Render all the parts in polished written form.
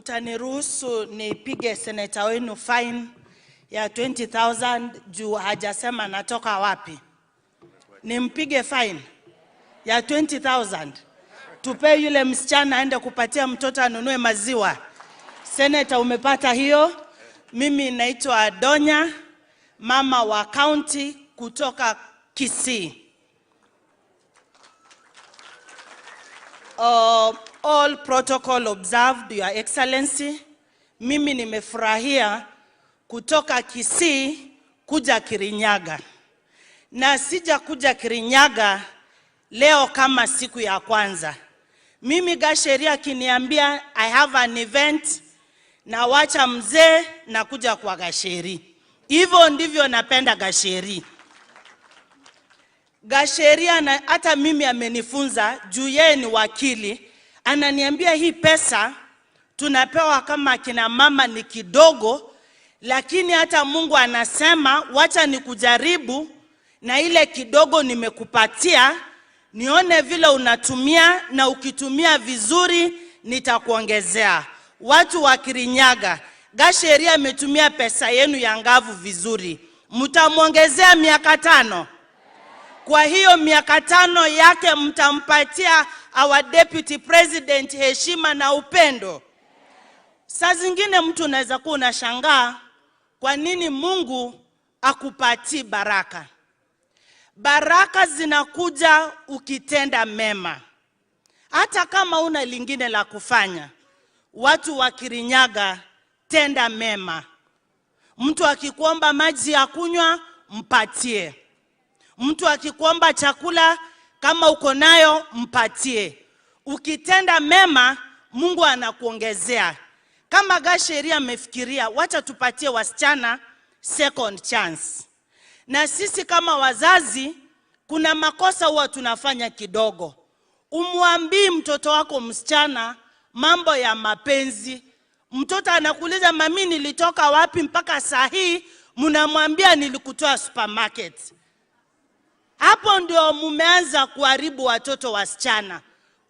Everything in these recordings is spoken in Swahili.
Mtaniruhusu nipige seneta wenu fine ya 20,000 juu hajasema natoka wapi. Nimpige fine ya 20,000. Tupe yule msichana aende kupatia mtoto anunue maziwa. Seneta, umepata hiyo? Mimi naitwa Donya, mama wa county kutoka Kisii. All protocol observed, Your Excellency. Mimi nimefurahia kutoka Kisii kuja Kirinyaga. Na sija kuja Kirinyaga leo kama siku ya kwanza. Mimi Gasheria akiniambia I have an event, na wacha mzee na kuja kwa Gasheri. Hivyo ndivyo napenda Gasheri. Gasheria na hata mimi amenifunza juu yeye ni wakili, ananiambia hii pesa tunapewa kama kina mama ni kidogo, lakini hata Mungu anasema wacha nikujaribu na ile kidogo nimekupatia, nione vile unatumia, na ukitumia vizuri nitakuongezea. Watu wa Kirinyaga, Gasheria ametumia pesa yenu ya ngavu vizuri, mtamwongezea miaka 5. Kwa hiyo miaka 5 yake mtampatia our deputy president heshima na upendo. Saa zingine mtu unaweza kuwa unashangaa kwa nini Mungu akupatii baraka. Baraka zinakuja ukitenda mema, hata kama una lingine la kufanya. Watu wa Kirinyaga, tenda mema. Mtu akikuomba maji ya kunywa, mpatie. Mtu akikuomba chakula, kama uko nayo, mpatie. Ukitenda mema, Mungu anakuongezea. Kama Gasheria amefikiria, wacha tupatie wasichana second chance. Na sisi kama wazazi, kuna makosa huwa tunafanya kidogo. Umwambii mtoto wako msichana mambo ya mapenzi. Mtoto anakuuliza, mami nilitoka wapi mpaka saa hii? Mnamwambia nilikutoa supermarket. Hapo ndio mumeanza kuharibu watoto wasichana.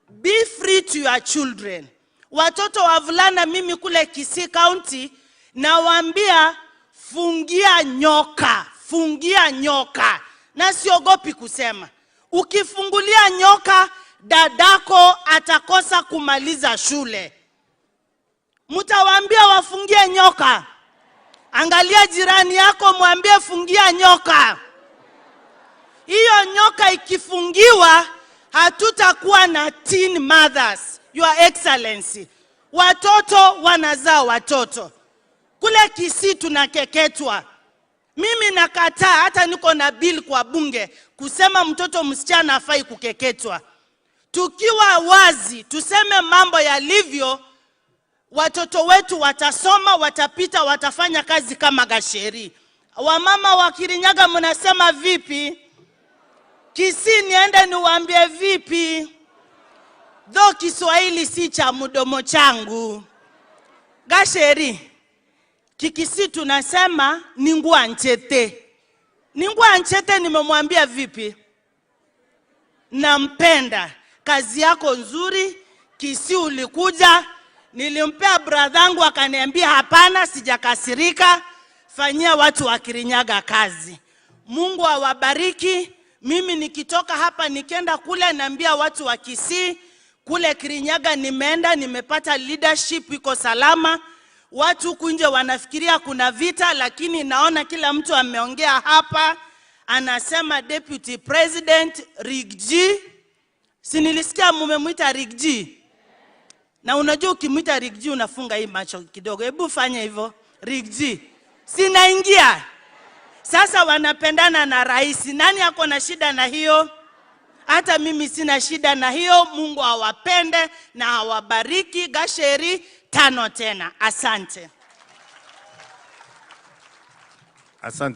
Be free to your children. Watoto wavulana, mimi kule Kisii County nawaambia fungia nyoka, fungia nyoka. Na siogopi kusema. Ukifungulia nyoka, dadako atakosa kumaliza shule. Mtawaambia wafungie nyoka. Angalia jirani yako, mwambie fungia nyoka. Hiyo nyoka ikifungiwa, hatutakuwa na teen mothers, Your Excellency. Watoto wanazaa watoto. Kule Kisii tunakeketwa. Mimi nakataa, hata niko na bill kwa bunge kusema mtoto msichana hafai kukeketwa. Tukiwa wazi, tuseme mambo yalivyo, watoto wetu watasoma, watapita, watafanya kazi kama Gasheri. Wamama wa Kirinyaga mnasema vipi? Kisii niende niwaambie vipi? Though Kiswahili si cha mdomo changu. Gasheri, Kikisii tunasema ningwa nchete. Ningwa nchete nimemwambia vipi? Nampenda. Kazi yako nzuri, Kisii ulikuja, nilimpea bradhangu akaniambia hapana, sijakasirika, fanyia watu wa Kirinyaga kazi. Mungu awabariki. Mimi nikitoka hapa nikienda kule naambia watu wa Kisii, kule Kirinyaga nimeenda, nimepata leadership iko salama. Watu huku nje wanafikiria kuna vita, lakini naona kila mtu ameongea hapa, anasema Deputy President Riggy. Si nilisikia mumemwita Riggy? Na unajua ukimwita Riggy unafunga hii macho kidogo. Hebu fanya hivyo Riggy. Sinaingia. Sasa wanapendana na rais. Nani ako na shida na hiyo? Hata mimi sina shida na hiyo. Mungu awapende na awabariki. Gasheri 5 tena. Asante. Asante.